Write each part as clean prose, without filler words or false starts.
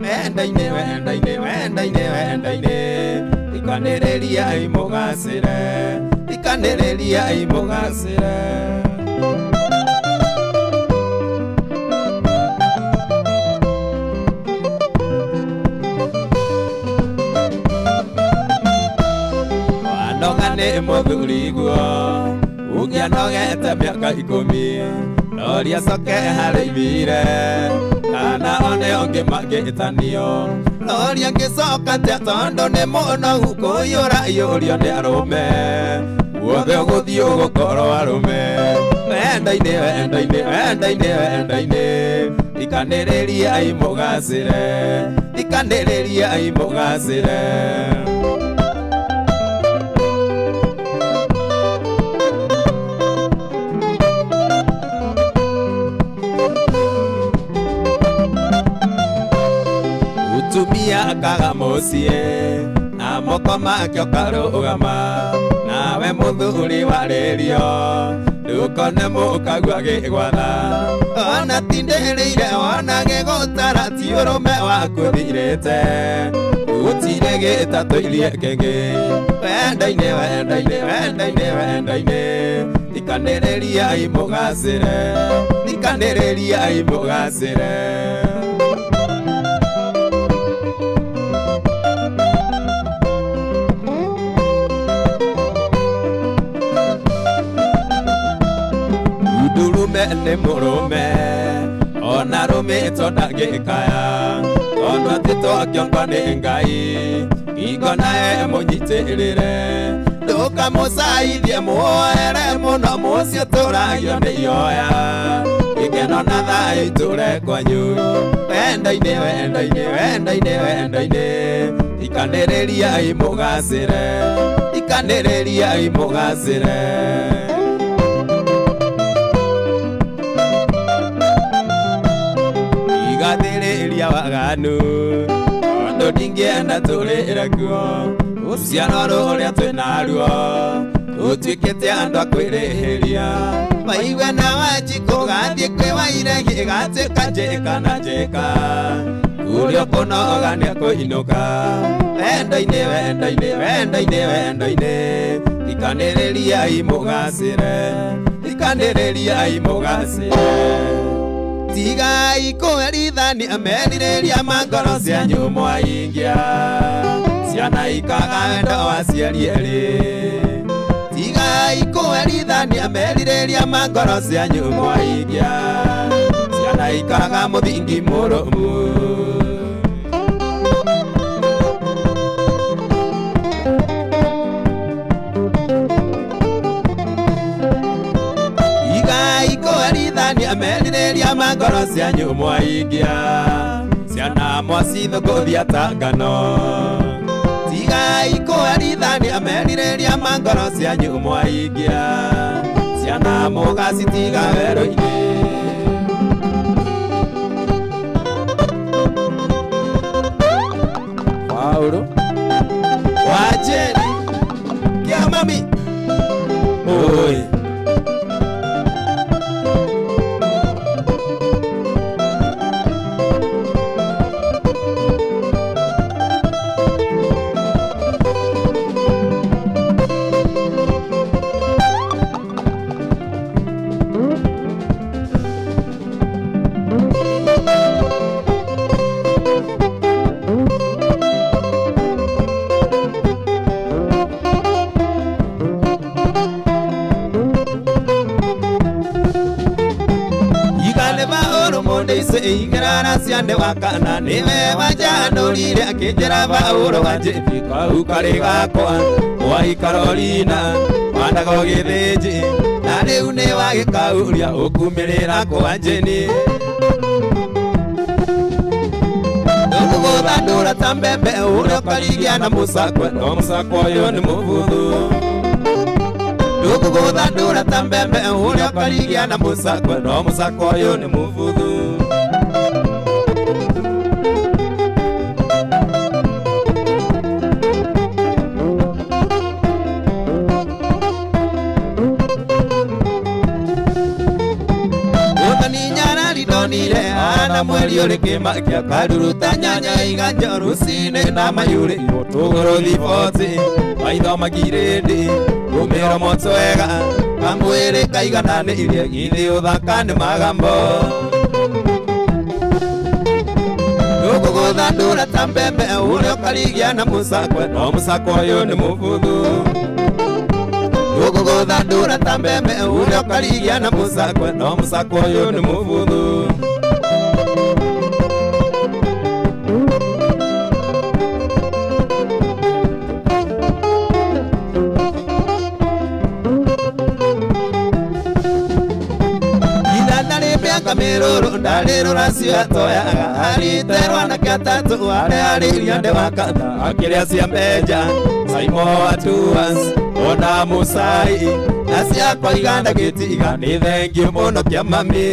Wenda-inĩ wenda-inĩ wenda-inĩ wenda-inĩ Ikanĩrĩriai mũgacĩre Ikanĩrĩriai mũgacĩre Wanoga nĩ mũthuriguo Ũngĩanogete mĩaka 10 Noria coke harĩ imire Kana one ũngĩ mangĩtanio Noria ngĩcoka atĩa tondũ nĩ mũnogu kũiyũra iyũrio nĩ arũme Guothe ũgũthiĩ ũgũkorwo arũme Wenda-inĩ wenda-inĩ wenda-inĩ wenda-inĩ Ikanĩrĩriai mũgacĩre Ikanĩrĩriai mũgacĩre Mutumia akaga mũciĩ na moko make ũkarũgama nawe mũthuri warĩrio ndũkone mũkagua gĩgwatha ona tindĩrĩire ona gĩgũtara ti ũrũme waku thirĩte gũtirĩ gĩtatũirie kĩngĩ Wenda-inĩ wenda-inĩ wenda-inĩ wenda-inĩ Ikanĩrĩriai mũgacĩre Ikanĩrĩriai mũgacĩre Ndurume nĩ mũrũme ona rũmĩtwo ndangĩkaya tondũ atĩtwo kĩongo nĩ Ngai ngingo nawe mũnyitĩrĩre ndũkamũcaithie muoere mũno mũciĩ ũtũragio nĩ ioya gĩkeno na thayũ itũre kwanyu Wenda-inĩ wenda-inĩ wenda-inĩ wenda-inĩ Ikanĩrĩriai mũgacĩre Ikanĩrĩriai mũgacĩre Igathĩrĩria waganu tondũ ndingĩenda tũrĩre kuo rũciaro rũrĩa twĩnaruo rũtuĩkĩte andũ a kwĩrĩhĩria Maigua na Wanjikũ gathiĩ kwĩ Wairegi gatuĩka njĩka na njĩka Kũrĩa ũkũnoga nĩekũinũka Wenda-inĩ wenda-inĩ wenda-inĩ wenda-inĩ Ikanĩrĩriai mũgacĩre Ikanĩrĩriai mũgacĩre Tigai kũherithania merirĩria ma ngoro cianyu mwaingia Ciana ikaga wendo wa aciari erĩ Tigai kũherithania merirĩria ma ngoro cianyu mwaingia Ciana ikaga mũthingi mũrũmu Tigai kũherithania merirĩria ma ngoro cianyu mwaingia Ciana mwacithũkũthia ta ngano Tigai kũherithania merirĩria ma ngoro cianyu mwaingia Ciana mũgacitiga werũ-inĩ Paulo Wajeri Kia mami Oi Igarara ciande wakana niwe wanjanũrire akĩnjĩra Paũlũ wanjĩti kau karĩ gakwa mwai Karolina wandaga ũgĩthĩnji na rĩu nĩ wagĩkauria ũkumĩrĩra kwa njĩni Ndũgũgũthandũra ta mbembe ũrĩa ũkarigia na mũcakwe no mũcakwe ũyũ nĩ mũbuthu Ndũgũgũthandũra ta mbembe ũrĩa ũkarigia na mũcakwe no mũcakwe ũyũ nĩ mũbuthu ta mweri ũrĩ kĩmakia karuruta nyanya iganja rũcinĩ na mayũrĩ tũgũrũ thiboti maitho magirĩndĩ rũmĩro twega kamwĩrĩ kaigananĩirie githĩ ũthaka nĩ magambo ndũkũgũthandũra ta mbembe ũrĩa ũkarigia na mũcakwe no mũcakwe ũyũ nĩ mũbuthu ndũkũgũthandũra ta mbembe ũrĩa ũkarigia na mũcakwe no mũcakwe ũyũ nĩ mũbuthu Kamiruru ndarĩrũra ciatoyaga ariterwo anake atatũ arĩa arĩria ndĩ wa katha akĩrĩa cia mbenja Saimo Atuas ona Musai na ciakwa iganda gĩtiga nĩ thengiũ mũno kĩa mami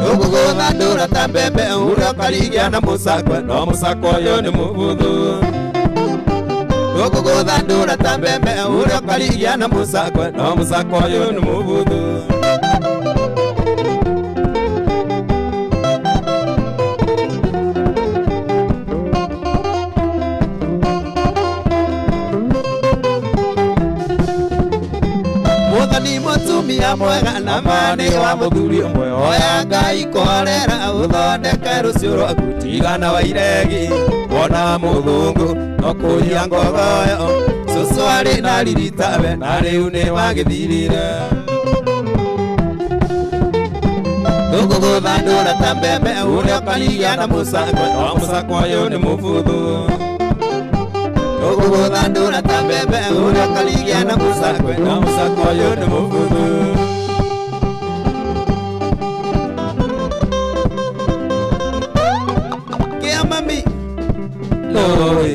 ndũkũgũthandũra ta mbembe ũrĩa ũkarigia na mũcakwe no mũcakwe ũyũ nĩ mũbuthu ndũkũgũthandũra ta mbembe ũrĩa ũkarigia na mũcakwe no mũcakwe ũyũ nĩ mũbuthu Mũthani mũtumia mwega na mani wa mũthuri ũmwe oya Ngai kũhorera ũthondeke rũciũ rwaku tigana wa iregi ona mũthũngũ no kũiya ngogoyo cũcũ arĩ na riritawe na rĩu nĩ wagĩthirire ndũkũgũthandũra ta mbembe ũrĩa ũkarigia na mũcakwe no mũcakwe ũyũ nĩ mũbuthu ndũkũgũthandũra ta mbembe ũrĩa ũkarigia na mũcakwe no mũcakwe ũyũ nĩ mũbuthu Kĩa mami Loi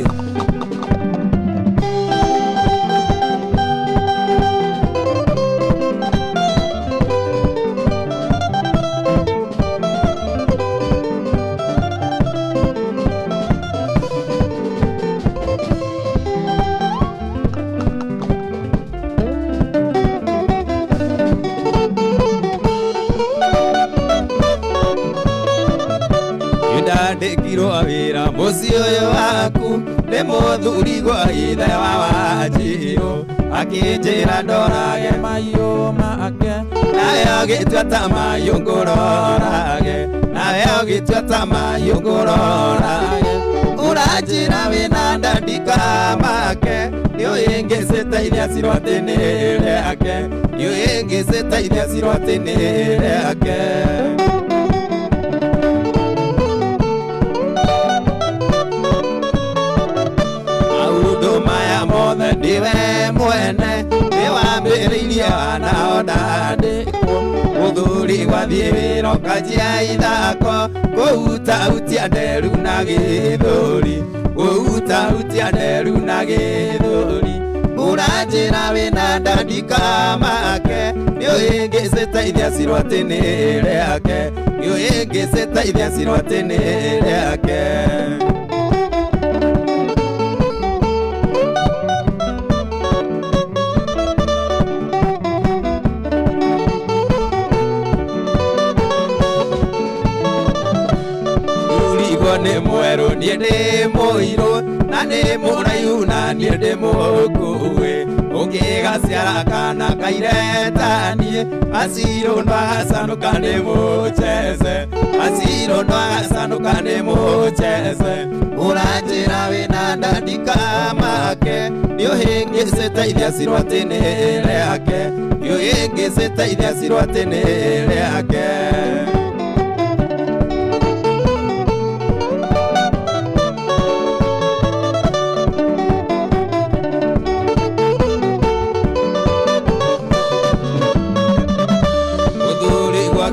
Ndandĩkirwo wĩra mũciĩ ũyũ waku nĩ mũthuri gwa ithe wa Wanjirũ akĩnjĩra ndorage mahiũ make nawe ũgĩtua ta mahiũ ngũrorage nawe ũgĩtua ta mahiũ ngũrorage ũranjĩra wĩna nda ndikamake nĩũhĩngĩcĩte iria cirwo atĩ nĩ rĩake nĩũhĩngĩcĩte iria cirwo atĩ nĩ rĩake Maya mothe ndiwe mwene nĩwambĩrĩirie wanao ndandĩkwo mũthuri gwathiĩ wĩra ũkanjia ithako kũhutahutia nderu na gĩthũri kũhutahutia nderu na gĩthũri ũranjĩra wĩna nda ndikamake nĩũhĩngĩcĩte iria cirwo atĩ nĩ rĩake nĩũhĩngĩcĩte iria cirwo atĩ nĩ rĩake Nĩ mwerũ niĩ ndĩ mũirũ na nĩ mũraihu na niĩ ndĩ mũkuhĩ ũngĩgaciara kana kaire ta niĩ acirũ ndwagacanũka nĩ mũcheze acirũ ndwagacanũka nĩ mũcheze ũranjĩra wĩna nda ndikamake nĩũhĩngĩcĩte iria cirwo atĩ nĩ rĩake nĩũhĩngĩcĩte iria cirwo atĩ nĩ rĩake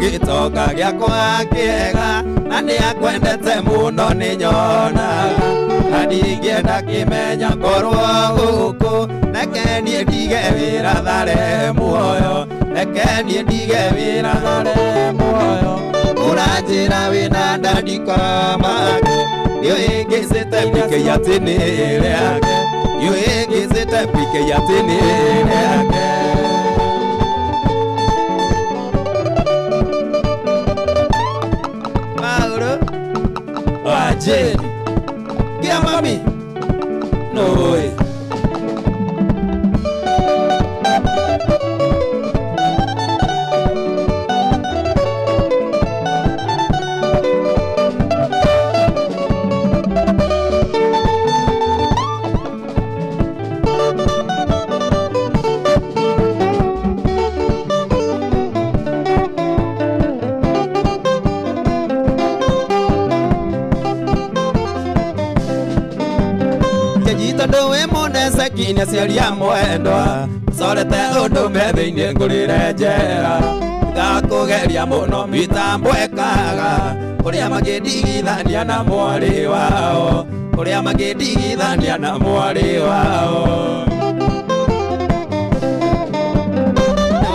Gĩtonga gĩakwa kĩega na nĩakwendete mũno nĩnyonaga na ndingĩenda kĩmenya ngorwo gũkũ reke niĩ ndige wĩra thare muoyo reke niĩ ndige wĩra thare muoyo ũranjĩra wĩna nda ndikamake nĩũhĩngĩcĩte PK atĩ nĩ rĩake nĩũhĩngĩcĩte PK atĩ nĩ rĩake. Paulo wa Jane kia mami noi Kinya ciaria mwendwa sorete undu me thiini ngurire njera ndakugeria muno mitambo ekaga uria mangindigithania na mwari wao uria mangindigithania na mwari wao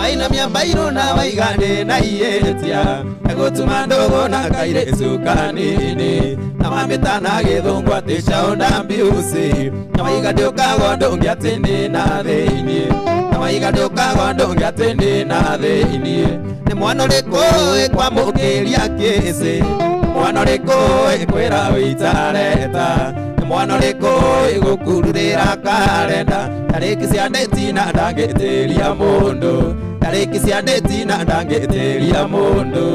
wainamia mbairũ na waigane na iĩtia egũtuma ndũgũ na kairĩtu kanini na mamĩta na gĩthũngũ atĩ caũnda mbiuci na waiga ndũkagwo ndũngĩ atĩ nĩ na thĩiniĩ na waiga ndũkagwo ndũngĩ atĩ nĩ na thĩiniĩ nĩ mwana ũrĩkũ ĩkwamũkĩria kĩcĩ mwana ũrĩkũ ĩkwĩra wĩitareta nĩ mwana ũrĩkũ ĩgũkururĩra karenda tarĩki cia ndĩti na ndangĩtĩria mũndũ tarĩki cia ndĩti na ndangĩtĩria mũndũ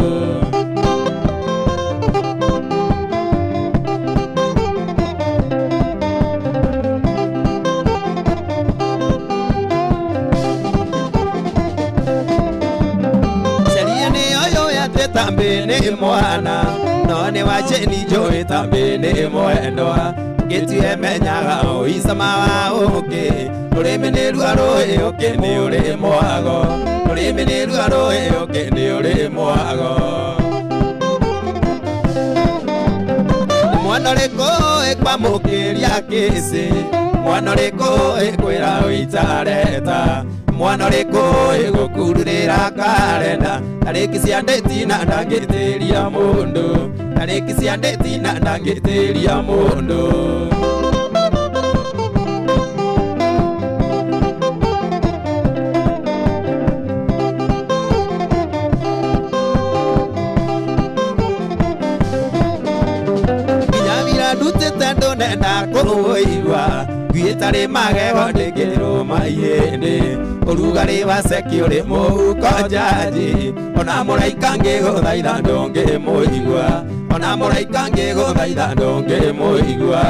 tambi ni mwana no ni wa Jane njũĩ tambi ni mwendwa gĩtue menyaga ũicama wa ũkĩ rũrĩmĩ nĩ rua rũĩ ũkĩ nĩ ũrĩ mwago rũrĩmĩ nĩ rua rũĩ ũkĩ nĩ ũrĩ mwago mwana ũrĩkũ ĩkwamũkĩria kĩcĩ mwana ũrĩkũ ĩkwĩra ũitareta mwana ũrĩkũ ĩgũkururĩra karenda tarĩki cia ndĩti na ndangĩtĩria mũndũ tarĩki cia ndĩti na ndangĩtĩria mũndũ nginya ndutĩte ndũnenda kũũigua ngui ĩtarĩ magego ndĩngĩrũma ihĩndĩ ũrugarĩ wa ceki ũrĩ mũhuko njanji ona mũraika ngĩgũthaitha ndũngĩmũigua ona mũraika ngĩgũthaitha ndũngĩmũigua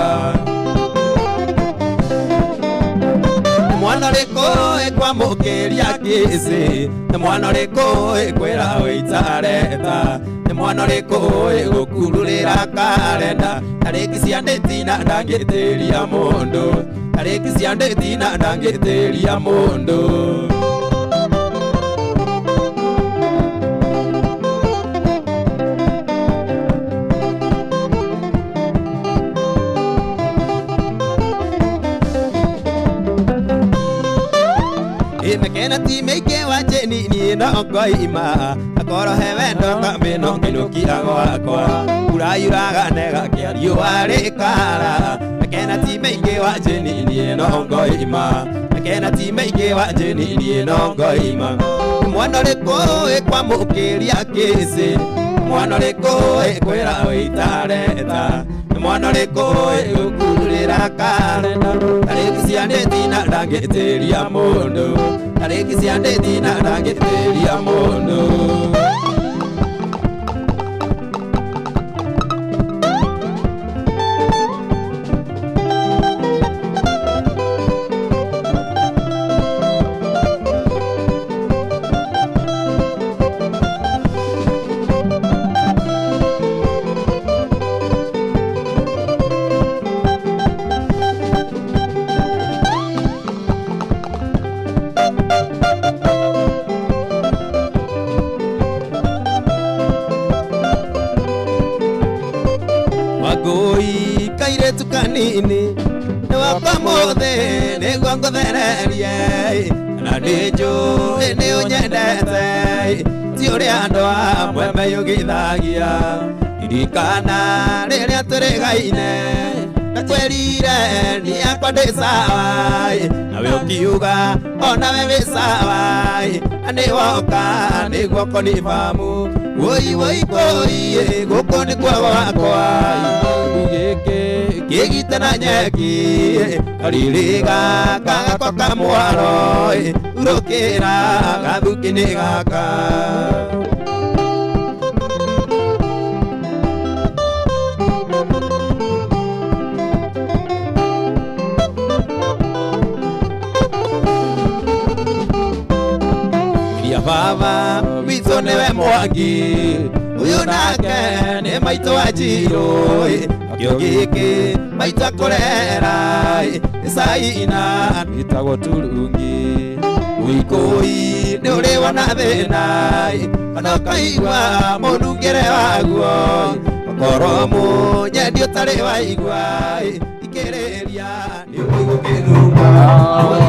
mwana ũrĩkũ ĩkwamũkĩria kĩcĩ nĩ mwana ũrĩkũ ĩkwĩra ũitareta nĩ mwana ũrĩkũ ĩgũkururĩra karenda tarĩki cia ndĩti na ndangĩtĩria mũndũ tarĩki cia ndĩti na ndangĩtĩria mũndũ Mekena ti meike wa Jane niĩ no ngoima akorwo he wendo tambĩ no ngĩnũkia gwakwa mbura yuraga negakĩa riũa rĩkara mekena ti meike wa Jane niĩ no ngoima mekena ti meike wa Jane niĩ no ngoima mwana ũrĩkũ ĩkwamũkĩria kĩcĩ mwana ũrĩkũ ĩkwĩra ũitareta mwana ũrĩkũ ĩgũkururĩra karenda tarĩki cia ndĩti na ndangĩtĩria mũndũ tarĩki cia ndĩti na ndangĩtĩria mũndũ Wangũi kairĩtu kanini nĩ wakwa mũthĩ nĩguo ngũthererie na nĩnjũĩ nĩ ũnyendete ti ũrĩa andũ amwe meyugithagia ririkana rĩrĩa tũrĩgaine ndakwĩrire niĩ akwa ndĩ sawa nawe ũkiuga onawe wĩ sawa na nĩ woka nĩguo kũnibamu Woi woi koi gũkũ nĩ kwa wakwa gĩkĩ kĩgite na nyeki karĩrĩ gaka gakwa kamwaro urũkĩra gathuki nĩ gaka. Baba witũ nĩwe Mwangi ũyũ nake nĩ maitũ wa Njirũ kĩo gĩkĩ maitũ akũrera Caina gĩtagwo Turungi. Wĩkũi nĩ ũrĩ wona thĩna kana ũkaigua mũnungĩre waguo okorwo mũnyendi ũtarĩ waigua ikĩrĩria nĩ ũkũigua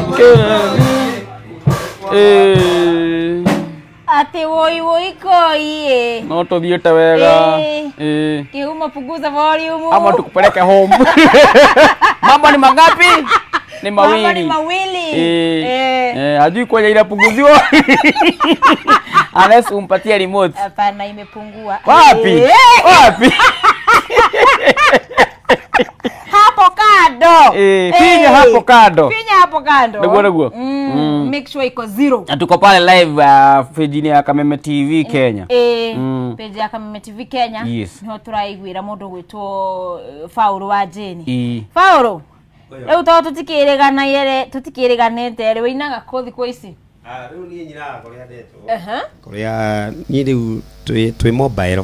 ũkĩnunga. Ati woi woi koi. No tuthiĩte wega. Kihumo punguza volume. Ama tukupeleke home. Mambo ni mangapi? Ni mawili. Mambo ni mawili. Hajui kwenye inapunguziwa. Unless umpatie remote. Hapana, imepungua. Wapi? Wapi? Hapo kando. Finya hapo kando. Finya hapo kando. Ndio ndio. Make sure iko zero. Na tuko pale live page ya Kameme TV Kenya. Page ya Kameme TV Kenya. Yes. Niho turaiguira mundu gwitwo Paul wa Jane. Paul. Riu to tutikiriganaire tutikiriganite ri winaga ku thiku ici. Riu nie nyinaga kuria ndetwo. Kuria ni riu twi mobile.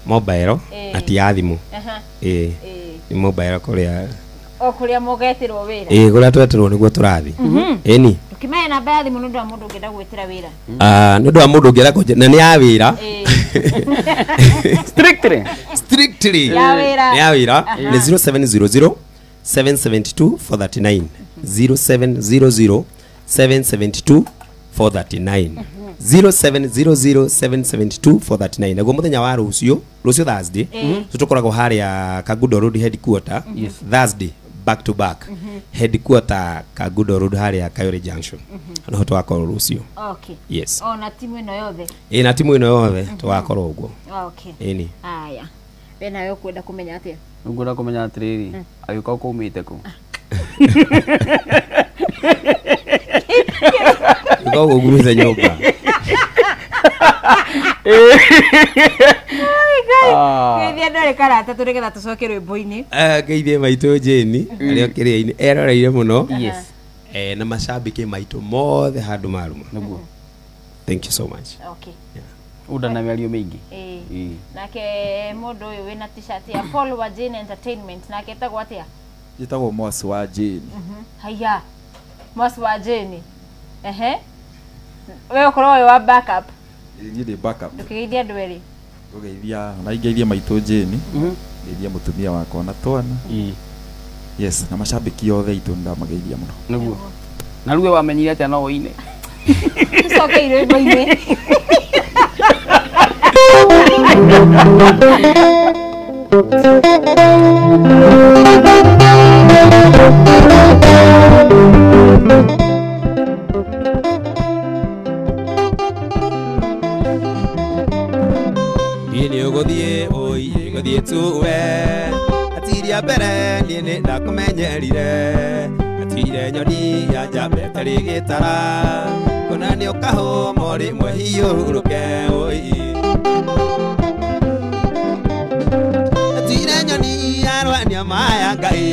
Mobile na ti ya thimu. Ni mobile kuria o kuria mugetirwo wira. Kuria twetirwo niguo turathi. Eni ukimenya namba ya thimu nundu wa mundu ungienda gwitira wira. Nundu wa mundu ungienda na ni ya wira. Strictly. Strictly. Ya wira. Ya wira ni 0700 772 439. 0700 772 439. 0700 772 439. Naguo muthenya wa rucio rucio Thursday tutukoragwo haria Kangundo Road headquarter. Thursday back to back headquarter Kangundo Road haria Kayore Junction. Noho twakorwo rucio. Okay. Yes. Ona timu ino yothe. Na timu ino yothe twakorwo uguo. Okay. Eni. Aya. We nawe ukwenda kumenya atia? Ngwenda kumenya atiriri agĩkorwo kũumĩte kũ? Ngoko gumĩte nyũmba. Ngeithia andũ arĩ karata tũ nĩgetha tũcoke rwĩmbo-inĩ. Ngeithie maitũ Jane arĩa kĩrĩa-inĩ eroreire mũno. Yes. Na macambĩki maitũ mothe handũ maruma. Nĩguo. Thank you so much. Okay. Unda na mĩario mĩingĩ. Nake mũndũ ũyũ wĩna t-shirt ya Paul wa Jane Entertainment nake etagwo atĩa? Njĩtagwo Mwasi wa Jane. Haya. Mwasi wa Jane. Ehe. We ũkorwo wĩ wa backup. Niĩ ndĩ backup. Ndũkĩgeithia andũ erĩ. Ngũgeithia na ingeithia maitũ Jane. Ngeithia mũtumia wakwa na twana. Yes, na macambĩki othe aitũ nĩndamageithia mũno. Nĩguo. Na rĩu we wamenyire atĩa no ũine? Tũcoke rwĩmbo-inĩ. Niĩ nĩ ũgũthiĩ ũiĩ gũthiĩ tuwe atiria mbere niĩ nĩ ndakũmenyerire atire nyoni ya njamba ĩtarĩ gĩtara kũna nĩ ũkahũma rĩmwe hiũrũke ũi atire nyoni ya rwania maya Ngai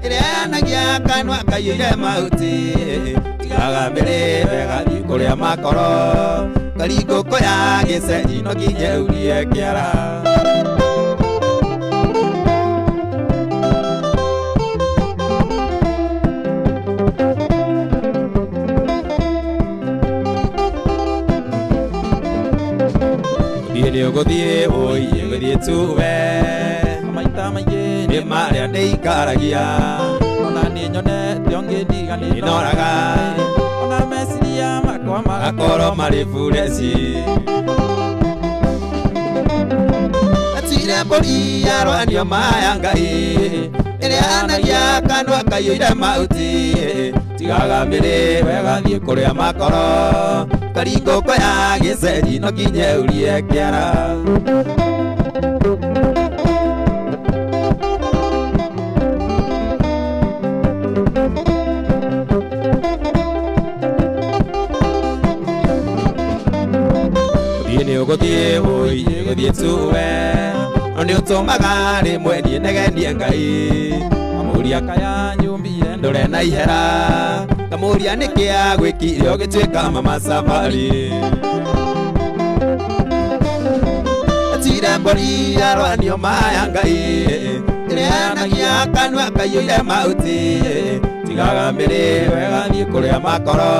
ĩrĩa yanagia kanua kaiyũire mahuti tigaga mbere gathiĩ kũrĩa makoro karingũkũ ya gĩcenji no nginya ũrie kĩara. Thiĩ nĩ ũgũthiĩ ũiĩ gũthiĩ tuwe maita maingĩ nĩ marĩa ndĩikaragia ona niĩ nyonete ũngĩndiganĩra noraga ona meciria makwa magakorwo marĩ bureci. Atire mbũri yarwanio maya Ngai ĩrĩa yanagia kanua kaiyũire mahuti tigaga mbere wega thiĩ kũrĩa makoro Karingoko ya gĩceri no kinye ũrie kĩara. Nĩ ũgũthiĩ ũi gũthiĩ tuwe nĩ ũtũmaga rĩmwe niĩ negenie Ngai. Kamũria kaya nyũmbire ndũre na ihera kamũria nĩkĩ agwĩkire ũgĩtuĩka mama safari. Atire mbũri arwanio maya Ngai ĩrĩanagia kanua kaiyũire mahuti tigaga mĩrĩ wega thiĩ kũrĩa makoro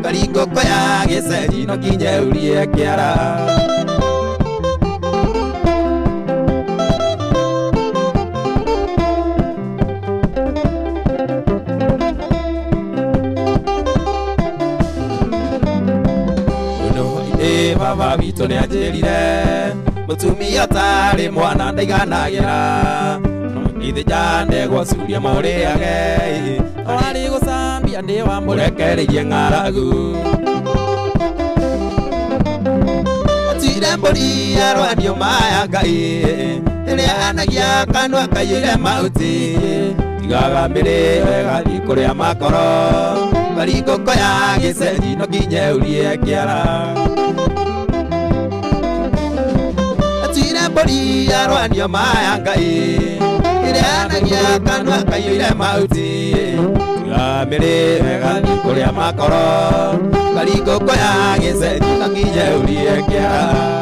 karingoko ya gĩceri no kinye ũrie kĩara. Baba witũ nĩanjĩrire mũtumia ũtarĩ mwana ndaiganagĩra no ithĩnja ndegwa curia mũrĩage ũrarĩ gũcambia ndĩ wamũrekereirie ng'aragu. Atuire mbũri arwanio maya Ngai ĩrĩa anagia kanua kaiyũire mahuti tigaga mĩrĩ wega thiĩ kũrĩa makoro karingoko ya gĩceri no kinye ũrie kĩara. Atuire mbũri arwanio maya Ngai ĩrĩa anagia kanua kaiyũire mahuti tigaga mĩrĩ wega thiĩ kũrĩa makoro karingoko ya gĩceri no kinye ũrie kĩara.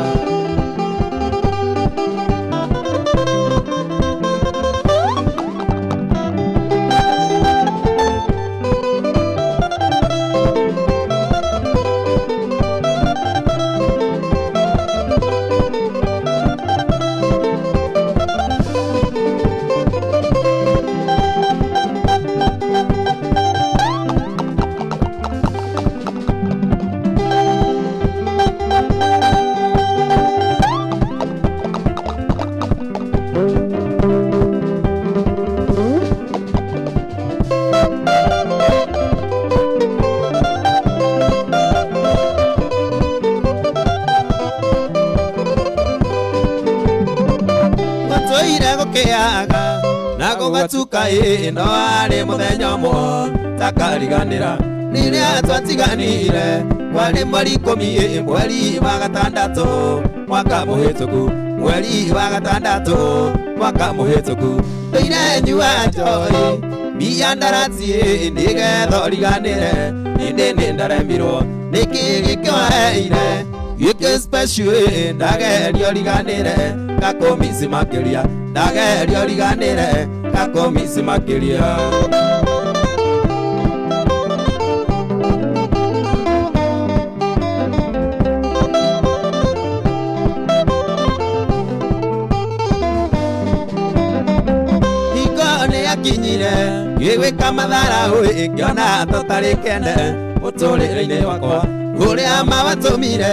Na gũgatuka ĩ no arĩ mũthenya ũmwe takariganĩra rĩrĩa twatiganire kwarĩ mweri ikũmi mweri wa gatandatũ mwaka mũhĩtũku mweri wa gatandatũ mwaka mũhĩtũku ndũire nyua njohi miandarati nĩgetha ũriganĩre ĩndĩ nĩndaremirwo nĩkĩ gĩkĩwaheire gĩkĩ special ndageria ũriganĩre ngakũmici makĩria ndageria ũriganĩre ngakũmici makĩria. Hingo nĩyakinyire ngĩgwĩka matharaũ ngĩona tũtarĩ kende mũtũrĩre-inĩ wakwa ũrĩa mawatũmire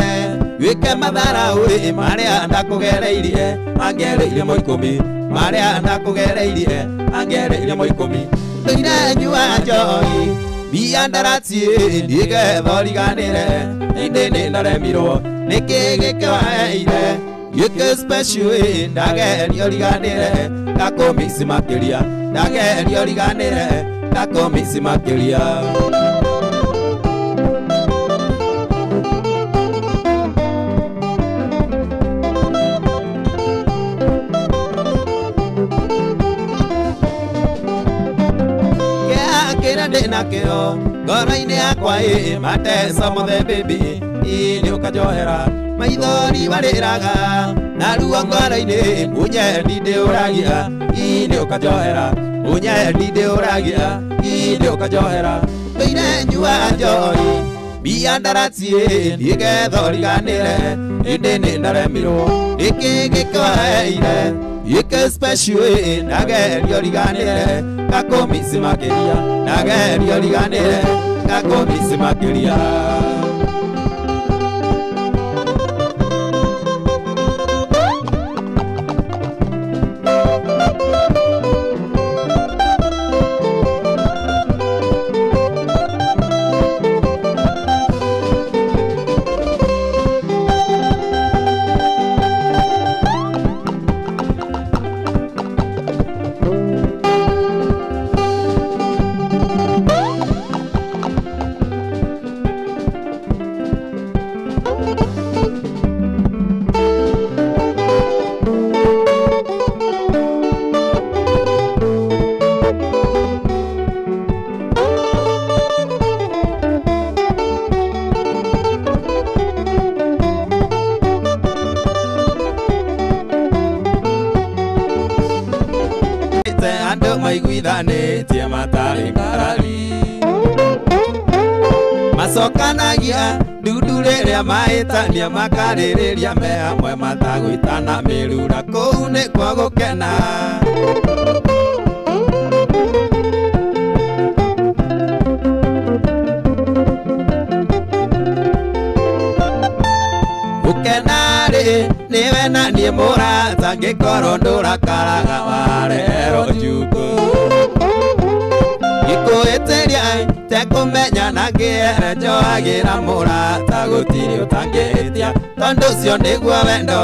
wĩke matharaũ marĩa ndakũgereirie angereirie mo ikũmi marĩa ndakũgereirie angereirie mo ikũmi. Ndũire nyua njohi miandarati nĩgetha ũriganĩre ĩndĩ nĩndaremirwo nĩkĩ gĩkĩwaheire gĩkĩ special ndageria ũriganĩre ngakũmici makĩria ndageria ũriganĩre ngakũmici makĩria. Kĩrĩa ndĩnakĩo ngoro-inĩ yakwa ĩ mateso mothe baby nĩ ũkanjohera maithori warĩraga na ruo ngoro-inĩ mũnyendi ndĩũragia nĩ ũkanjohera mũnyendi ndĩũragia nĩ ũkanjohera. Ndũire nyua njohi miandarati nĩgetha ũriganĩre ĩndĩ nĩndaremirwo nĩkĩ gĩkĩwaheire gĩkĩ special ndageria ũriganĩre ngakũmici makĩria ndageria ũriganĩre ngakũmici makĩria. Nyendete andũ maiguithanĩtie matarĩ ngarari. Macokanagia ndundu rĩrĩa mahĩtania makarĩrĩria me hamwe matagwĩtana mĩrura kũu nĩkuo gũkena. Gũkena-rĩ nĩwe na niĩ mũrata ngĩkorwo ndũrakaraga warehero njukũ. Ngĩkũhĩtĩria tekũmenya na ngĩere njohagĩra mũrata gũtirĩ ũtangĩhĩtia tondũ ũcio nĩguo wendo.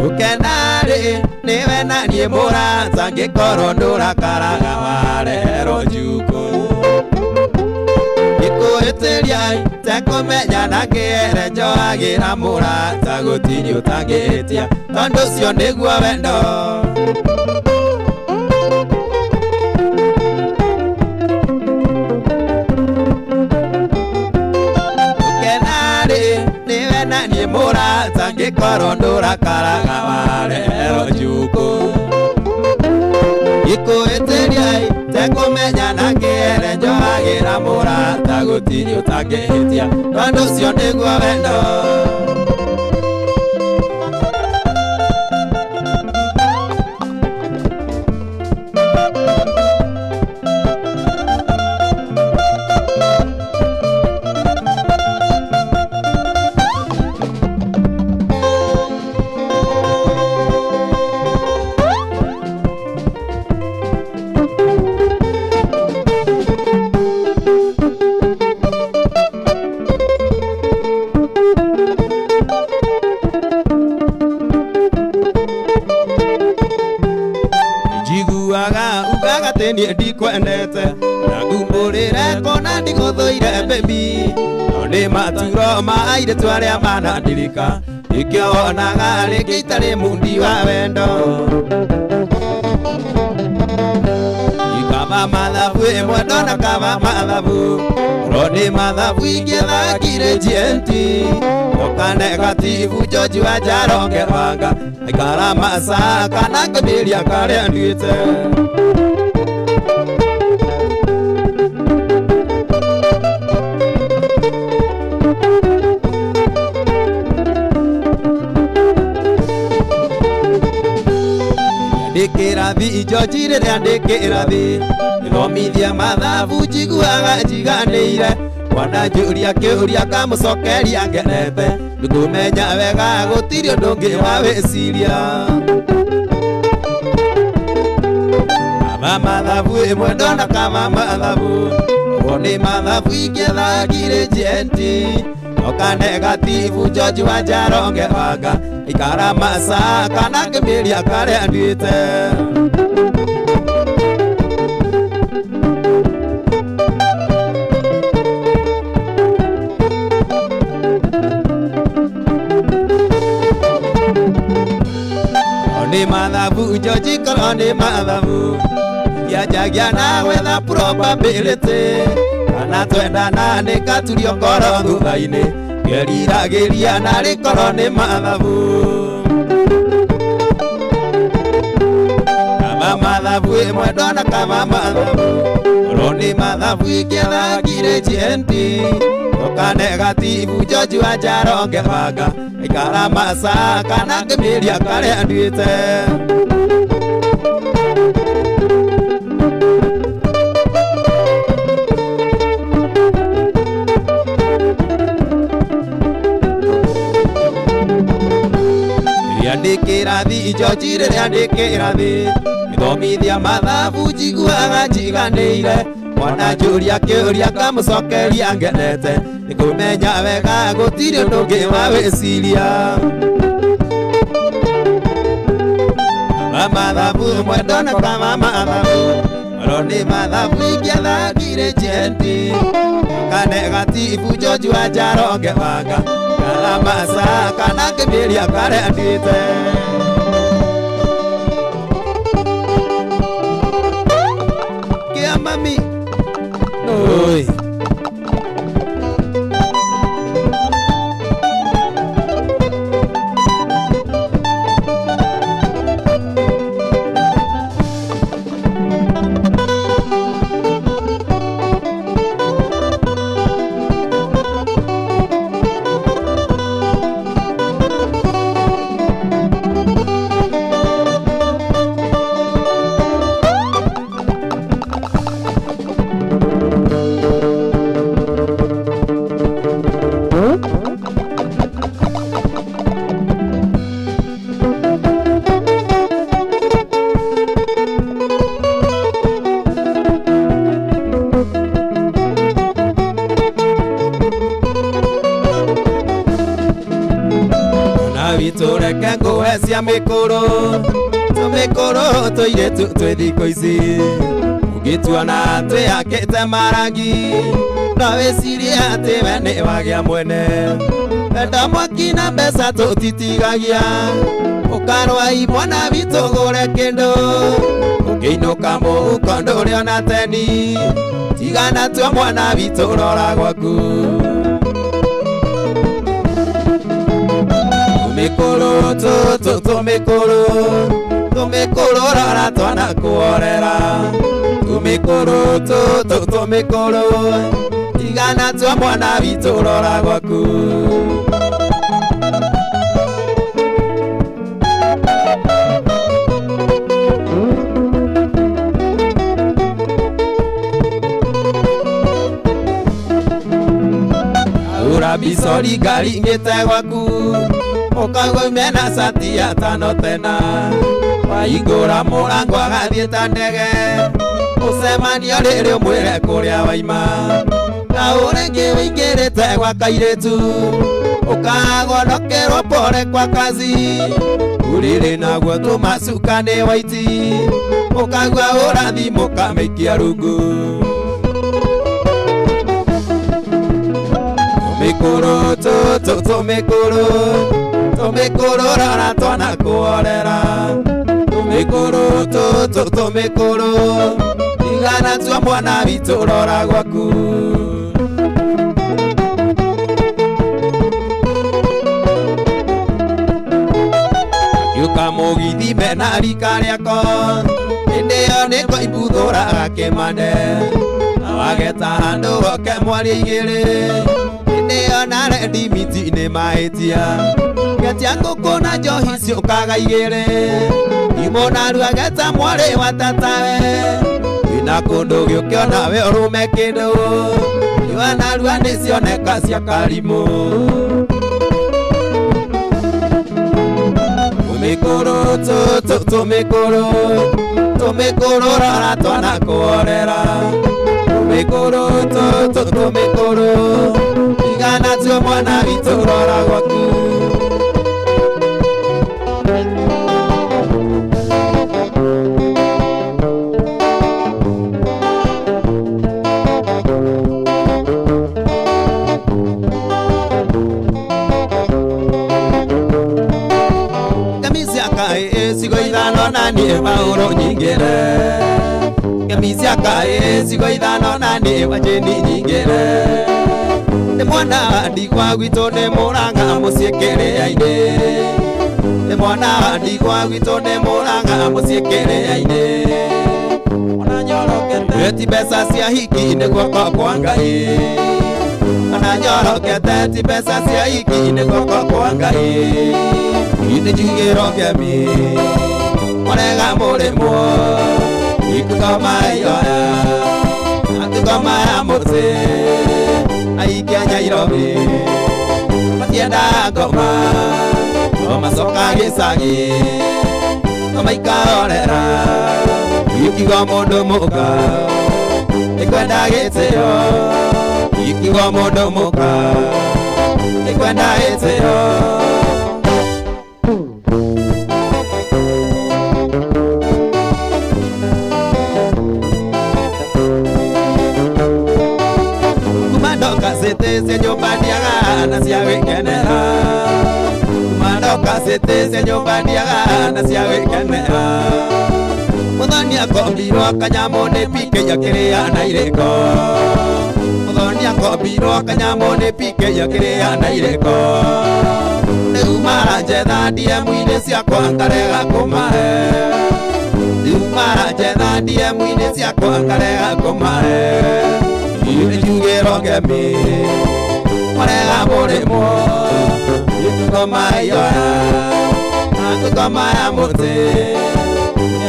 Gũkena-rĩ nĩwe na niĩ mũrata ngĩkorwo ndũrakaraga warehero njukũ. Ngĩkũhĩtĩria tekũmenya na ngĩere njohagĩra mũrata gũtirĩ ũtangĩhĩtia tondũ ũcio nĩguo wendo. Gũkena-rĩ nĩwe na niĩ mũrata ngĩkorwo ndũrakaraga warehero njukũ. Ngĩkũhĩtĩria tekũmenya na ngĩere njohagĩra mũrata gũtirĩ ũtangĩhĩtia tondũ ũcio nĩguo wendo. Njiguaga ugaga atĩ niĩ ndikwendete na ngumbũrĩre kona ndigũthũire baby no nĩ maturo ma airĩtu arĩa manandirika nĩkĩo wonaga rĩngĩ itarĩ mundi wa wendo. Kaba mathabu ĩmwe ndona kaba mathabu ro nĩ mathabu ingĩthakire GNT ndoka negatibu George wa Njaronge Wanga aikara masaa kana ngĩmĩria karĩa nduĩte. Ndĩkĩrathi George rĩrĩa ndĩkĩrathi gĩthomithia mathabu njiguaga njiganĩire mwana njũria kĩũria ngamũcokeria ngenete nĩngũmenya wega gũtirĩ ũndũ ũngĩ wa wĩciria. Kaba mathabu ĩmwe ndona kaba mathabu ũguo nĩ mathabu ingĩthakire GNT ndoka negatibu George wa Njaronge Wanga ikara masaa kana ngĩmĩria karĩa nduĩte. Nĩ mathabu George korwo nĩ mathabu ngĩanjagia na gwetha probability kana twendana nĩngaturio ngoro thutha-inĩ ngeriragĩria narĩ korwo nĩ mathabu. Kaba mathabu ĩmwe ndona kaba mathabu korwo nĩ mathabu ingĩthakire GNT ndoka negatibu George wa Njaronge Wanga aikara masaa kana ngĩmĩria karĩa nduĩte. Rĩrĩa ndĩkĩrathi George rĩrĩa ndĩkĩrathi gĩthomithia mathabu njiguaga njiganĩire mwana njũria kĩũria ngamũcokeria ngenete nĩngũmenya wega gũtirĩ ũndũ ũngĩ wa wĩciria. Kaba mathabu ĩmwe ndona kaba mathabu oro nĩ mathabu ingĩathakire GNT ndoka negatibu George wa Njaronge Wanga ikara masaa kana ngĩmĩria karĩa nduĩte. Kĩa mami Oi. cia mĩkũrũ tũmĩkũrũ tũirĩtu twĩ thikũ ici ũngĩtuona twĩhakĩte marangi no wĩcirie atĩ we nĩ wagĩa mwene enda mwaki na mbeca tũtitigagia ũkarwai mwana witũ gũre kĩndũ ũngĩinũka mũhuko ndũrĩ ona teni tigana tua mwana witũ rora gwaku tũmĩkũrũ tũmĩkũrũ tũmĩkũrũ rora twana kuorera tũmĩkũrũ tũmĩkũrũ tigana tua mwana witũ rora gwaku Bisori ngari ngĩte gwaku ũkauga mena cati ya tano tena waingũra mũrango agathiĩ ta ndege ũcemanio rĩrĩ ũmwĩre kũrĩa waima na ũrĩngĩ wĩingĩrĩte gwa kairĩtu ũkagonokerwo pore kwa kazi ũrĩrĩ naguo tũmacuka nĩ waiti ũkaigua ũrathimũka mĩikia rungu Tũmĩkũrũ tũmĩkũrũ tũmĩkũrũ rora twana kuorera tũmĩkũrũ tũmĩkũrũ tigana tua mwana witũ rora gwaku Gĩũka mũgithi mena rika rĩako hĩndĩ ĩyo nĩkoimbuthũraga kĩmande na wageta handũ oke mwaria igĩrĩ ona rendi miti nĩ mahĩtia ngetia ngũkũ na njohi ciũkaga igĩrĩ imũnarua geta mwarĩ wa tatawe wĩna kũndũ gĩũkĩona we ũrũme kĩndũ iwanarua nĩcioneka cia karimũ tũmĩkũrũ tũmĩkũrũ tũmĩkũrũ rora twana kuorera tũmĩkũrũ tũmĩkũrũ tigana tua mwana witũ rora gwaku Kemisi akae cigo ithano na niĩ maũrũ nyingĩre Kemisi akae cigo ithano na niĩ wanjĩni nyingĩre Nĩ mwana wa ndigwa gwitũ nĩ mũranga mũciĩ kĩrĩa-inĩ Nĩ mwana wa ndigwa gwitũ nĩ mũranga mũciĩ kĩrĩa-inĩ Ona nyorokete ti mbeca cia hiki nĩ guoko kwa Ngai Ona nyorokete ti mbeca cia hiki nĩ guoko kwa Ngai Nĩ njugĩrwo ngemi mũrega mũrĩmwo ikũgoma ihoya akĩgoma ya mũtĩ aikia Nairobi matiendaga ngoma no macoka gĩcagi no maikahorera ikiuga mũndũ mũka nĩkwenda gĩtĩo ikiuga mũndũ mũka nĩkwenda gĩtĩo Cia nyũmba ndiaga na cia gwĩkenera Kuma ndoka cĩtĩ cia nyũmba ndiaga na cia gwĩkenera Mũthoni akombirwo kanyamũ nĩ PK akĩrĩa na irĩko Mũthoni akombirwo kanyamũ nĩ PK akĩrĩa na irĩko Rĩu maranjetha DM-inĩ ciakwa ngarega kũmahe Rĩu maranjetha DM-inĩ ciakwa ngarega kũmahe Nĩ njugĩrwo ngemi mũrega mũrĩmwo ikũgoma ihoya akĩgoma ya mũtĩ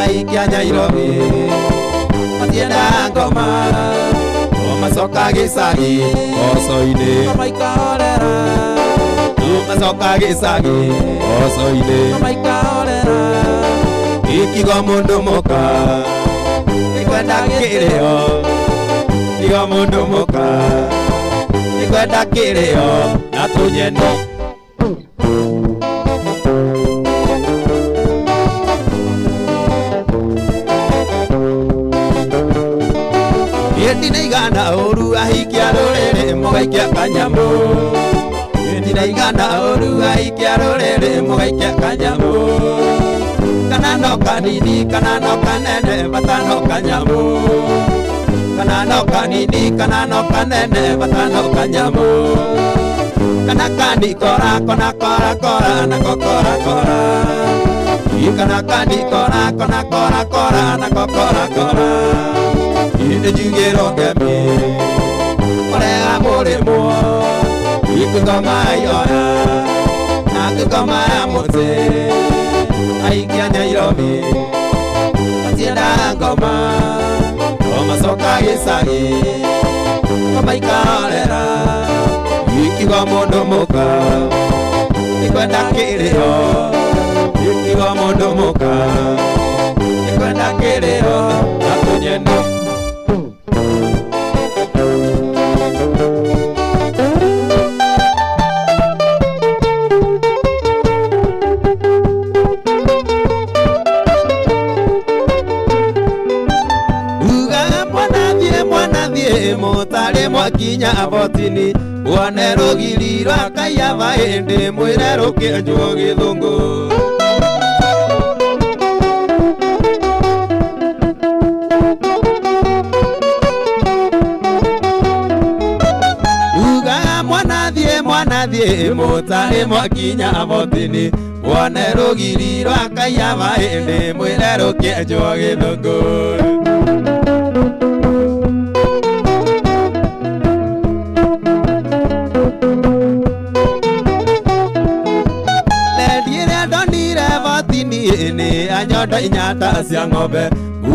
aikia Nairobi matiendaga ngoma no macoka gĩcagi mboco-inĩ no macoka gĩcagi mboco-inĩ ikigo mũndũ mũka nĩkwenda kĩrĩo ikigo mũndũ mũka nĩkwenda kĩrĩo na tũnyeni. Ndinaigana ũru ahikia rũrĩrĩ mũgaikia kanyamũ Ndinaigana ũru ahikia rũrĩrĩ mũgaikia kanyamũ Kana no kanini kana no kanene bata no kanyamũ Kana no kanini kana no kanene bata no kanyamũ Kana kani kora kona kora kora na kokora kora Kana kani kora kona kora kora na kokora kora Ijugero kemi Orega murimo Ikugoma yoya Nakugoma ya mute Aikia Nairobi Atienda ngoma Ngoma soka gisagi Ngoma ikarera Ikiwa mundu muka Ikwenda kiriro Ikiwa mundu muka Ikwenda kiriro Nakunyenda Mutare mwakinya abotini wone rũgiri rwa Kaiaba hĩndĩ mwĩre rũkĩenjwo gĩthũngũ Ugaga mwanathiĩ mutare mwakinya abotini wone rũgiri rwa Kaiaba hĩndĩ mwĩre rũkĩenjwo gĩthũngũ Anyondo inyata cia ng'ombe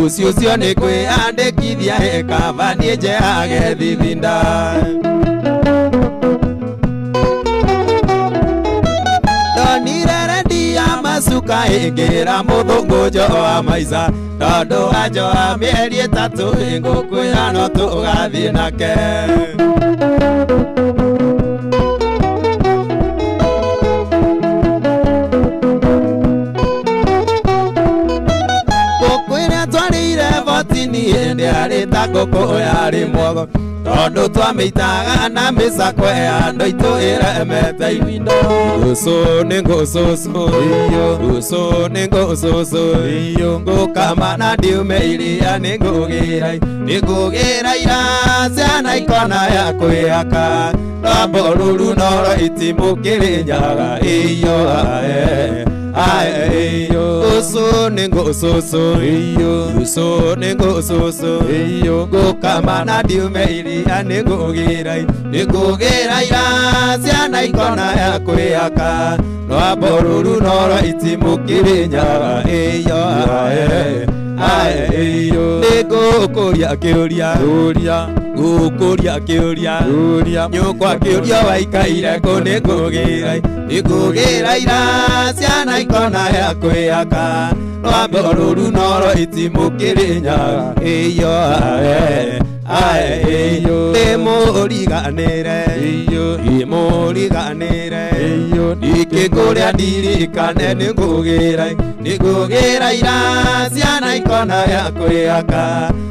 ucio ucio nĩ kwĩandĩkithia ĩkaba niĩ njeage thithinda Ndonire rendi ya macuka ĩngĩra mũthũngũ njoa maica tondũ anjoa mĩeri ĩtatũ ĩngũkwĩra no tũgathiĩ nake Ndĩarĩ ta ngũkũ yarĩ mwogo tondũ twamĩitaga na mĩcakwe andũ aitũ ĩremete indo Ngũcũ nĩ ngũcũcũ ngũcũ nĩ ngũcũcũ ngũkama na ndiume iria nĩ ngũgĩra ira ciana ikona ya kwĩhaka rwambo rũru noro itimũ kĩrĩnyaga iyo ae ae ngũcũ nĩ ngũcũcũ ngũcũ nĩ ngũcũcũ ngũkama na ndiume iria nĩ ngũgĩra ira ciana ikona ya kwĩhaka rwambo rũru noro itimũ kĩrĩnyaga iyo ae ae nĩ ngũkũria kĩũria ngũkũria kĩũria nyũkwa kĩũria waikaire kũ nĩ ngũgĩra ira ciana ikona ya kwĩhaka rwambo rũru noro itimũ kĩrĩnyaga iyo ae ae ndĩmũriganĩre ndĩmũriganĩre ndikĩkũrĩa ndirikane nĩ ngũgĩra ira ciana ikona ya kwĩhaka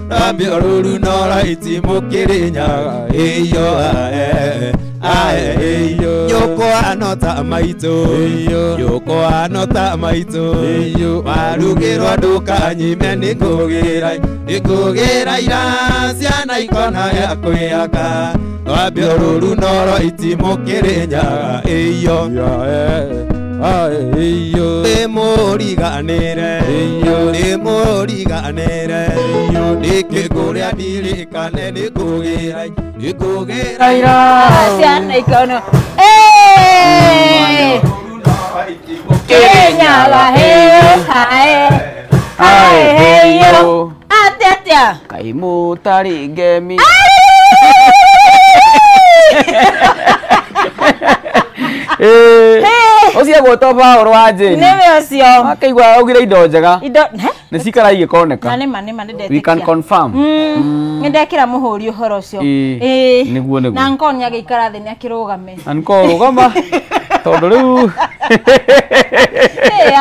rwambo rũru noro itimũ kĩrĩnyaga iyo ae ae nyũkwa no ta maitũ nyũkwa no ta maitũ warugĩrwo ndũkanyime nĩ ngũgĩra ira ciana ikona ya kwĩhaka rwambo rũru noro itimũ kĩrĩnyaga iyo ndĩmũriganĩre ndĩmũriganĩre ndĩkĩkũrĩa ndirikane nĩ ngũgĩra ira ciana ikona kĩrĩnyaga hae hae heyo atĩa atĩa Kaĩ mũtarĩ ngemi Ũcio gwĩtwo Paũlũ wa Jane nĩwe ũcio akaigua augire indo njega indo nĩ cikara igĩkoneka na nĩma nĩma nĩndetĩkia we can confirm nĩ ndekĩra mũhũri ũhoro ũcio nĩguo nĩguo na nkorwo nĩ agĩikara thĩ nĩ akĩrũgame anko rũgama tondũ rĩu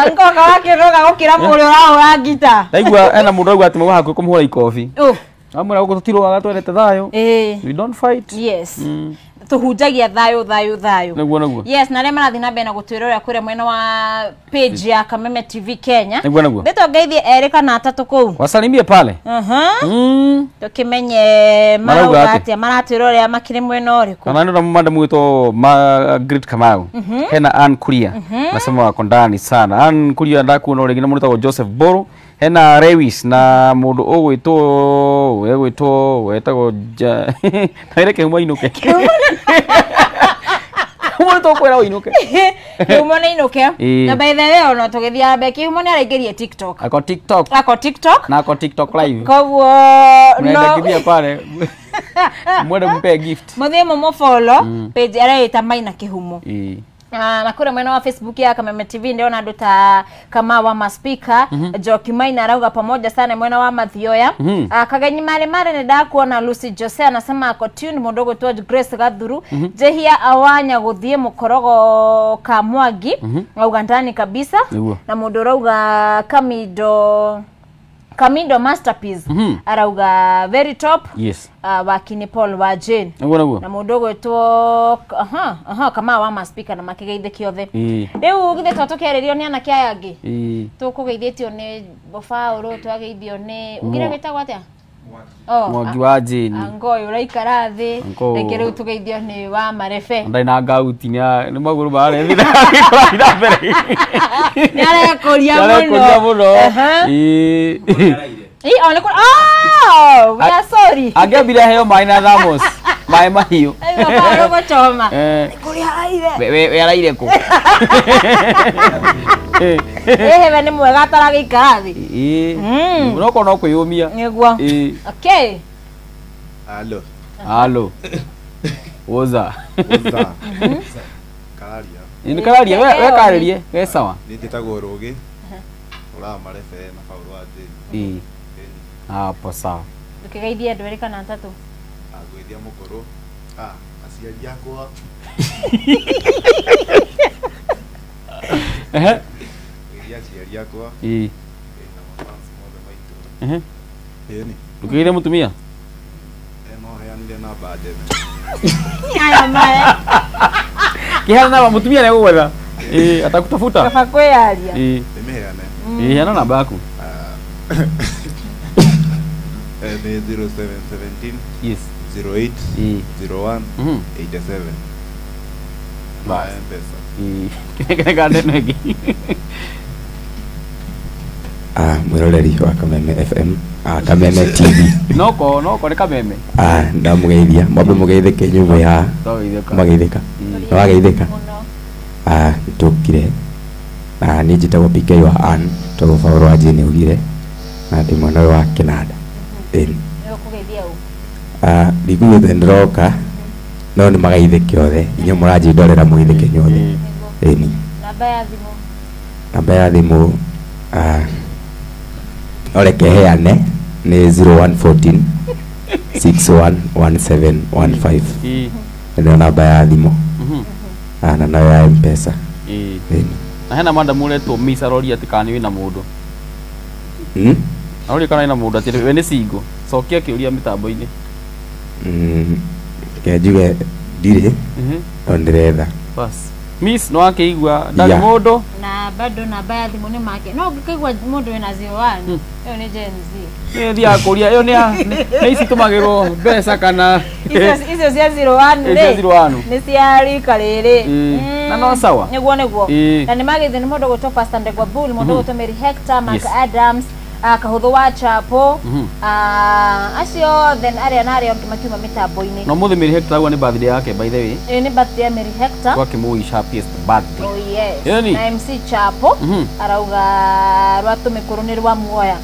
anko wakĩrũga gũkĩra mũrĩa ũrahũra ngita ndaigua ena mũndũ auga atĩ mauma hakuhĩ kũmũhũra ikobi Amwe guku tutiroaga twendete thayo. We don't fight. Yes. Tuhunjagia thayo thayo thayo. Niguo niguo. Yes, na aria marathi na mbere na gutwirorera kuria mwena wa page ya Kameme TV Kenya. Niguo niguo. Ndeto ngeithie eri kana atatu kuu. Wasalimie pale. Tukimenye marauga atia maratwirorera makiri mwena uriku. Kana ndo madam wito Margaret Kamau. Hena Ann Kuria. Nasema wako ndani sana. Ann Kuria ndakuona ringi na mundu Joseph Boro. Hena Lewis na mundu ugwitwo wegwitwo wetagwo na reke mainuke. Mundu tokwera uinuke. Kihumo nĩ inuke. Na by the way ona tũgĩthiĩ mbere Kihumo nĩ araingĩrie TikTok. Ako TikTok. Ako TikTok. Na ako TikTok live. Koguo no kimbia pale. Mwende mpe gift. Muthie mũmũfollow page areyĩta Maina Kihumo. Na kure mwena wa Facebook ya Kameme TV ndio andu ta kama wa maspika Joki Maina arauga pamoja sana mwena wa Mathioya. Kagenyi mare mare ni ndakuona Lucy Jose anasema ako tune mundu gwitwo Grace Gathuru. Jehia awanya guthie mukorogo ka Mwangi auga ndani kabisa. Na mundu arauga Kamindo masterpiece arauga very top. Yes. Wakini Paul wa Jane. Na mundu gwitwo kama wa maspika na makigeithĩkio othe. Riu githe to tukiarĩrio nĩ anake aya angĩ. Tũkũgeithĩtio nĩ Baũrũ, twageithio nĩ ugire gwĩtagwo atĩa? Mwangi wa Jane. Angoyo ũraikara thĩ. Reke rĩu tũgeithio nĩ wa Marebe. Ndarĩ na ngauti nĩ magũrũ marethi na mbere. Nĩ arekũria mũno. Oh, we are sorry. Angĩambire aheo maĩ na thermos. Maĩ mahiũ. Aigua gũchoma. Kũrĩa araire. We araire kũ? Ehe nĩ mwega ataragĩikara thĩ. No korwo no kwĩyũmia. Nĩguo. Okay. Halo. Halo. Woza. Woza. Kararia. Ni kararia we karĩrie we sawa. Ni njĩtagwo Rũgĩ. Ũra Marebe na Paul wa Jane. Hapo sawa. Ukigeithia andu erĩ kana atatũ. Agwithia mũkũrũ. Aciari akwa. Geithia aciari akwa. Na mafans mothe maitũ. Ĩni. Ndũkĩgeithie mũtumia? No heanire namba njega. Aya maya. Kĩheana namba mũtumia nĩegũgwetha. Atakutafuta. Kaba kwĩyaria. Ndĩmĩheane. Heana namba yaku. Ni 0717 yes 08 01 87. Bas. M-Pesa. Kinekana neno ĩngĩ. Mwiroreri wa Kameme FM, Kameme TV. Noko nĩ Kameme. Ndamũgeithia, mwambe mũgeithĩke inyuĩ mwĩ haha. Mwageithĩka. Nĩwageithĩka. Nĩtũkire. Na niĩ njĩtagwo PK wa Ann, tondũ Paul wa Jane augire, na ndĩ mwena ũyũ wa Kĩnanda. Ndikuugĩte nĩndĩroka, no nĩ magaithĩke othe. Inyuĩ mũranjĩndorera mũgeithĩke inyuothe. Ĩni. Namba ya thimũ. Namba ya thimũ no reke heane nĩ 0114 611715. Nĩyo namba ya thimũ. Na nayo ya M-Pesa. Na hena madam ũretwo Miss aroria atĩ kana nĩ wĩna mũndũ. Aroria kana wĩna mũndũ atĩ we nĩ single. Cokia kĩũria mĩtambo-inĩ. Reke njuge ndirĩ, no ndĩretha. Bas. Miss no akĩigua ndarĩ mũndũ. Na bado namba ya thimũ nĩ make. No ũngĩkaigua mũndũ wĩna 01 ĩyo nĩ Gen Z. Nĩ thiaga kũria ĩyo nĩ ici tũmagĩrwo mbeca kana icio cia 01 rĩ nĩ cia rika rĩrĩ. Na no sawa. Nĩguo nĩguo. Na nĩ magĩthĩ nĩ mũndũ gwĩtwo Pastor Ndegwa Bull, mũndũ gwĩtwo Mary Hector, Mark Adams, Kahũthũ wa Chapo, acio then arĩa na arĩa angĩ makiuma mĩtambo-inĩ. No mũthĩ Mary Hector auga nĩ birthday yake by the way. Ĩĩ nĩ birthday ya Mary Hector. Twakĩmũwish happiest birthday. Oh yes. Na MC Chapo arauga rwa tũmĩkũrũ nĩ rwa muoya.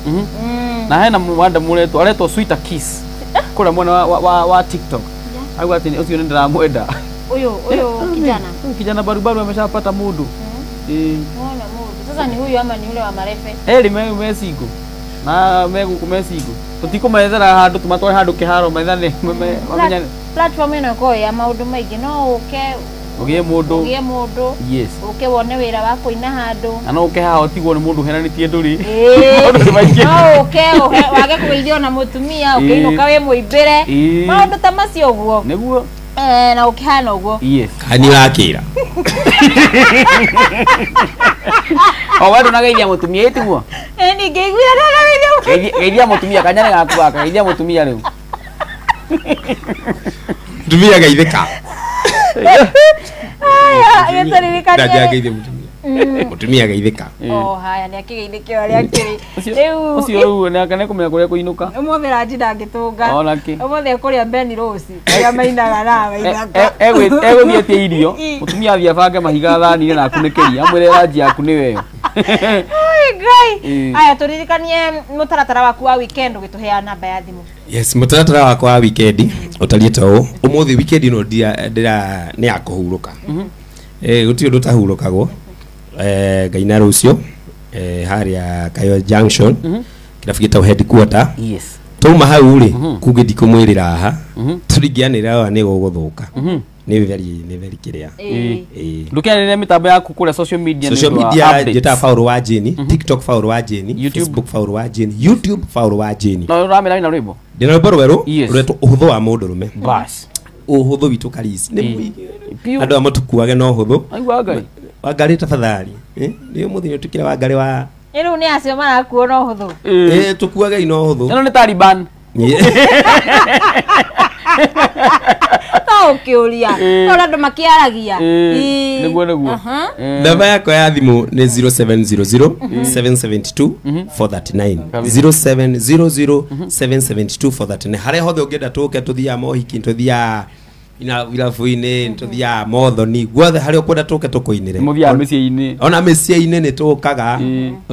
Na hena madam ũretwo aretwo Sweeter Kiss. Kũrĩa mwena wa TikTok. Auga atĩ ũcio nĩ ndĩramwenda. Ũyũ kijana. Huyu kijana barubaru ameshapata mũndũ. Muona mũndũ. Sasa ni huyu ama ni yule wa Marefe? Eri me single. Na megũkũ me single. Tũtikũmethera handũ tũmatware handũ kĩharo methane mamenyane. Platform ĩno ĩkoragwo ya maũndũ maingĩ no ũke Ugie mundu. Ugie mundu. Yes. Uke wone wira wa kuina handu. Na no uke haha utigwo ni mundu henanitie nduri. No uke wage kugeithio na mutumia ukiinuka wi muimbire. Maundu ta macio uguo. Niguo. Na ukihana uguo. Yes. Kani wakira. O we ndunageithia mutumia itiguo. Ni ngeiguira ndanageithia. Geithia mutumia kanyane gaku gaka geithia mutumia riu. Mutumia geithika. Aya, gĩtũririkanie. Ndageithia mutumia. Mutumia geithika. Oh haya nĩ akĩgeithĩke ũrĩa akĩrĩ. Rĩu ũcio rĩu nĩ akane kũmenya kũrĩa kũinũka. Ũmũthĩ ranji ndangĩtũnga. Ona kĩ. Ũmũthĩ ekũrĩa Ben Rose ũrĩa mainaga na mainaga. Egũthiĩ atie irio. Mutumia athiĩ abange mahiga thani-inĩ na akunĩkĩrie amwĩre ranji yaku nĩwe ĩyo. Oi Ngai. Aya tũririkanie mũtaratara waku wa weekend ũgĩtũhea namba ya thimũ. Yes, mũtaratara wakwa wa weekend ũtariĩ ta ũũ. Ũmũthĩ weekend ĩno ndĩra nĩ ya kũhurũka. Gũtirĩ ũndũ ũtahurũkagwo. Ngaina rũciũ harĩa Kayo Junction kĩrabu gĩtagwo headquarter. Yes. Twauma hau rĩ kungĩ ndikũmwĩrĩra haha tũringĩanĩrĩra haha nĩ gũgũthũka. Nĩ very kĩrĩa. Ndũkĩanĩrĩre mĩtambo yaku kũrĩa social media. Social media njĩtaga Faũlũ wa Jane, TikTok Faũlũ wa Jane, Facebook Faũlũ wa Jane, YouTube Faũlũ wa Jane. No ũramĩra wĩna rwĩmbo? Ndĩna rwĩmbo rwerũ rwetwo ũhũthũ wa mũndũrũme. Bas. Ũhũthũ witũ Karisi. Nĩ mũingĩ. Andũ amwe tũkuage na ũhũthũ. Aigua Ngai. Wangarĩ tafadhali. Nĩ ũmũthĩ nĩ ũtwĩkire wangarĩ wa rĩu nĩ acio marakuo na ũhũthũ. Tũkuage na ũhũthũ. Ĩno nĩ Taliban. Ta ũkĩũria. Tondũ andũ makĩaragia. Nĩguo nĩguo. Namba yakwa ya thimũ nĩ 0700 772 439. 0700 772 439. Harĩa hothe ũngĩenda tũke tũthiaga mohiki, tũthiaga ina irabu-inĩ, tũthiaga mothoni, guothe harĩa ũkwenda tũke tũkũinĩre. Mũthiaga mĩciĩ-inĩ. Ona mĩciĩ-inĩ nĩ tũkaga.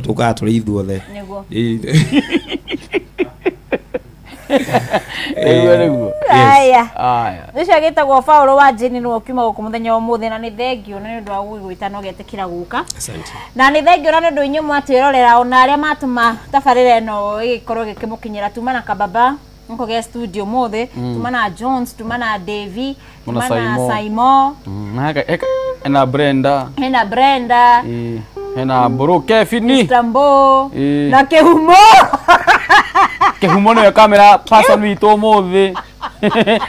Tũkaga tũrĩ ithuothe. Nĩguo. Nĩguo. Aya. Aya. Ũcio agĩtagwo Faũlũ wa Jane nĩwe ũkiuma gũkũ mũthenya wa ũmũthĩ na nĩ thengio na nĩ ũndũ wa gũgĩgwĩta na ũgetĩkĩra gũka. Asante. Na nĩ thengio na nĩ ũndũ inyuĩ mwatwĩrorera ona arĩa matũma tabarĩra ĩno ĩgĩkorwo ĩgĩkĩmũkinyĩra tuma na Kababa nkogea studio mũthĩ, tuma na Jones, tuma na Davy, tuma na Simon, hena Brenda, hena Brenda, hena Boro Kefini, Istanbul na Kĩhumo. Kĩhumo nĩwe camera person witũ ũmũthĩ.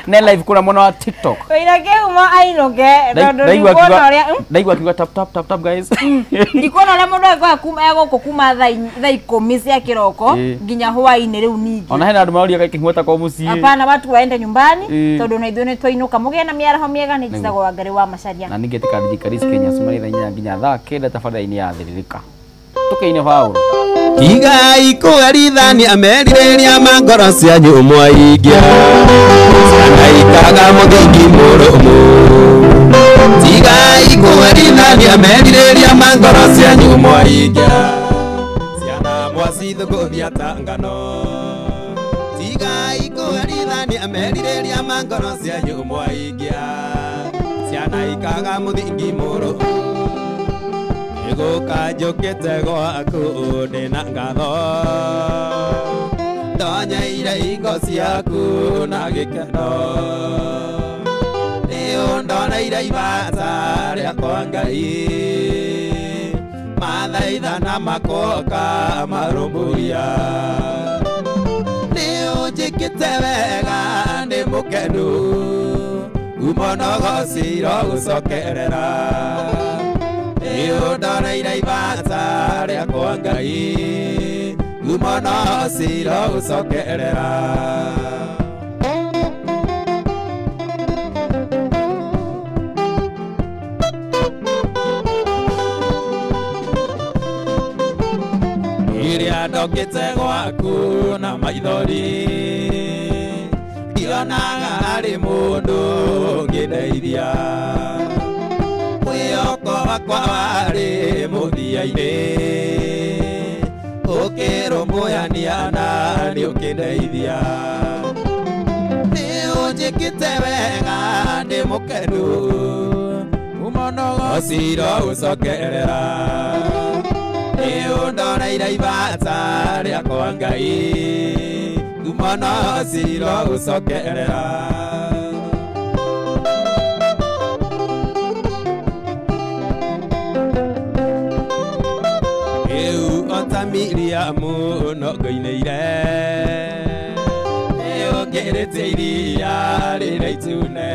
Ne live kũrĩa mwena wa TikTok. Wĩra Kĩhumo ainũke tondũ ndikuona ũrĩa ndaigua akiuga tap tap tap tap guys. Ndikuona ũrĩa mũndũ egũka egũkũ kuma thaa 10 cia kĩroko nginya hwaĩ-inĩ rĩu ningĩ. Ona hena andũ maroria kaĩ Kĩhumo ta mũciĩ. Hapana, watu waende nyumbani tondũ na ithuĩ nĩ twainũka. Mũgĩe na mĩaraho mĩega. Nĩ njĩtagwo Wangarĩ wa Macharia. Na ningĩ tĩkandirikari Kenya cumari thaa 8 nginya thaa 9 tabarĩra-inĩ ya Thĩrĩrĩka. Tũkĩine Faũlũ. Tigai kũherithania merirĩria ma ngoro cianyu mwaingia. Ciana ikaga mũthingi mũrũmu. Tigai kũherithania merirĩria ma ngoro cianyu mwaingia. Ciana mwacithũkũria ta ngano. Tigai kũherithania merirĩria ma ngoro cianyu mwaingia. Ciana ikaga mũthingi mũrũmu. Gũka njũkĩte gwaku ndĩna ngatho. Ndonyeire ingo ciaku na gĩkeno. Nĩũndoneire ibata rĩakwa Ngai. Mathaitha na makoka marũmbũiya. Nĩũnjĩkĩte wega ndĩ mũkenu. Ngumo na ũgoci irogũcokerera. Nĩũndoneire ibata rĩakwa Ngai. Ngumo na ũgoci irogũcokerera. Rĩrĩa ndokĩte gwaku na maithori ndionaga harĩ mũndũ ũngĩndeithia. Mwĩhoko wakwa warĩ mũthia-inĩ ũkĩrũmbũyania na nĩ ũkĩndeithia. Nĩũnjĩkĩte wega ndĩ mũkenu. Ngumo na ũgoci irogũcokerera. Nĩũndoneire ibata rĩakwa Ngai. Ngumo na ũgoci irogũcokerera. wakĩrĩtie iria rĩrĩa itune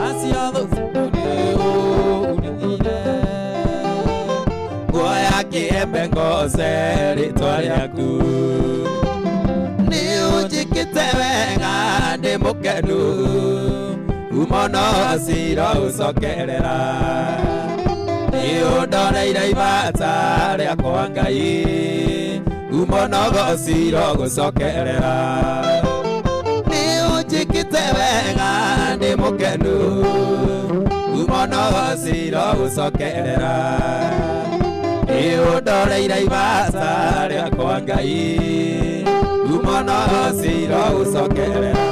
acio thũ nguoya kĩembe ngoce rĩtwa rĩaku nĩ ũnjĩkĩte wega ndĩ mũkenu umono cira ũcokerera nĩ ũndoreire ibata rĩakwa Ngai umono cira gũcokerera nĩ ũnjĩkĩte wega ndĩ mũkenu umono cira gũcokerera nĩ ũndoreire ibata rĩakwa Ngai umono cira gũcokerera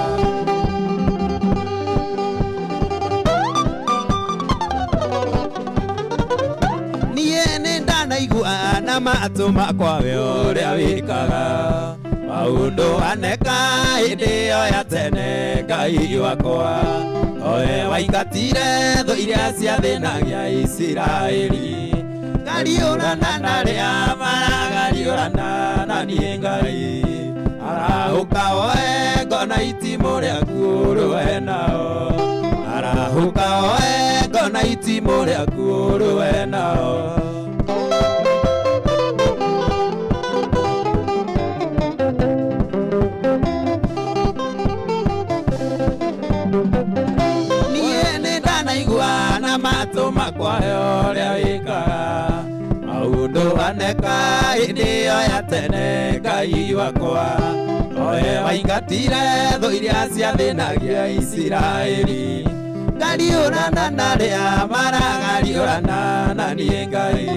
Naigua na matũ makwa we ũrĩa wĩkaga maũndũ aneka hĩndĩ ĩyo ya tene Ngai wakwa oe waingatire thũ iria ciathĩnagia Isiraeli ngariũrana na arĩa maragariũrana na niĩ Ngai arahũka oe ngona itimũ rĩaku ũrũe nao arahũka oe ngona itimũ rĩaku ũrũe nao Naigua na matũ makwa ũrĩa wĩkaga maũndũ aneka hĩndĩ ĩyo ya tene Ngai wakwa oe waingatire thũ iria ciathĩnagia Isiraeli ngariũrana na arĩa maragariũrana na niĩ Ngai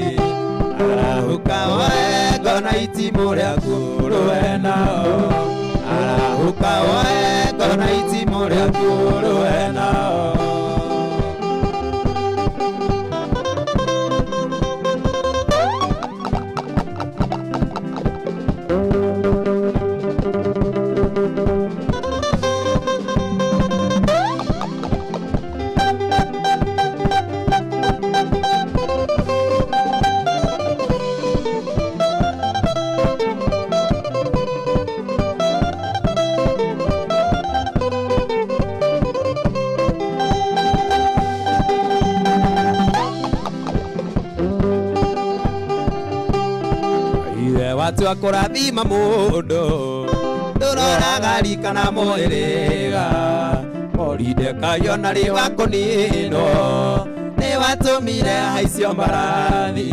arahũka oe ngona itimũ rĩaku ũrũe nao arahũka oe ngona itimũ rĩaku ũrũe nao Watu akũrathima mũndũ ndũroraga rika na mũhĩrĩga Moridekaio na rĩ wa kũninwo nĩ watũmire haicio mbarathi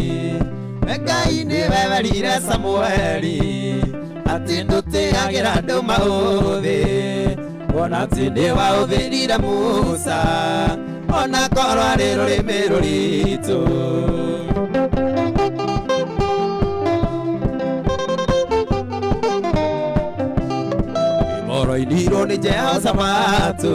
Ngai nĩwe werire Samueli atĩ ndũtĩagĩra andũ maũthĩ ona atĩ nĩwaũthĩrire Musa ona korwo arĩ rũrĩmĩ rũritũ Moroinirwo nĩ Jehoshafatu.